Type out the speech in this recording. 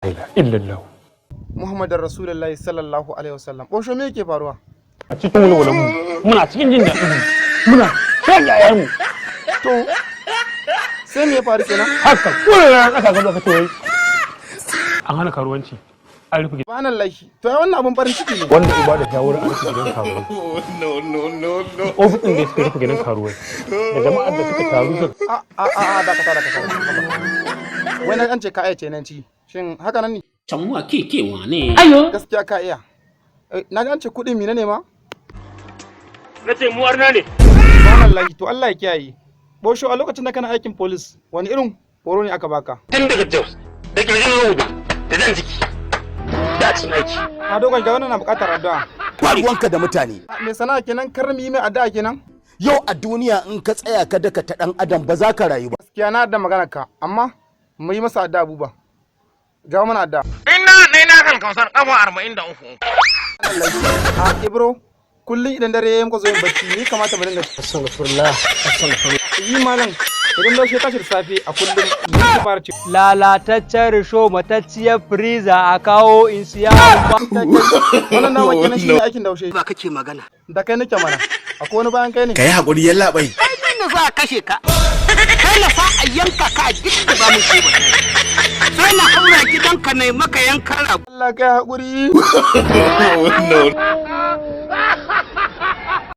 Ilaha illallah. Muhammadin Rasulullahi sallallahu alaihi wasallam. Bosho, me yake faruwa? A cikin walwalan mu muna cikin jin daɗin mu, muna shan yayan mu. To, sai me ya faru kenan? Haka kullum na kasa ka zo ka ce wai an hana karuwanci, an rufe gidan. Subhanallahi. To, ai wannan abun farin ciki ne. Wanda uba da shawara an rufe gidan karuwai, ofis ɗin da suka rufe gidan karuwai da jama'ar da suka taru suka A a a a, dakata, dakata. Wai na an ce ka iya cenanci. Shin haka nan ne? Canwa keke wane. Gaskiya ka iya. Na ji an ce kuɗin mine ne ma? Na ce mu arna ne. Subhanallahi. To, Allah ya kiyaye. Bosho, a lokacin da kana aikin police, wani irin horo ne aka baka? Tun daga Jos da kirjin roba da zan ciki da cin aiki. A dogon ga wannan na buƙatar addu'a. Ba ruwanka da mutane. Me sana'a kenan, kar mu yi mai addu'a kenan? Yau a duniya in ka tsaya ka daka ta dan adam, ba za ka rayu ba. Gaskiya na da maganar ka, amma mu yi masa addu'a. Buba. Jawo mana addu'a. Ina ɗaya na kan kausar ƙafa 43. A Ibro, kullum idan dare yayin muka zo yin bacci, ni kamata mu dinga Astaghfirullah, astaghfirullah. Yi malam, idan daushe tashi da safe a kullum, me ka fara ce? Lalataccen risho, matacciyar freezer, a kawo in siya ba. Wannan dama kenan shi ne aikin daushe. Ba kake magana. Da kai nake mana, akwai wani bayan kai ne? Ka yi haƙuri, yallaɓai. Kai ne za a kashe ka. Kai na fa a yanka ka a gidda ba mu ke ba. Sai na haura gidanka na maka yankan rago. Allah kai haƙuri.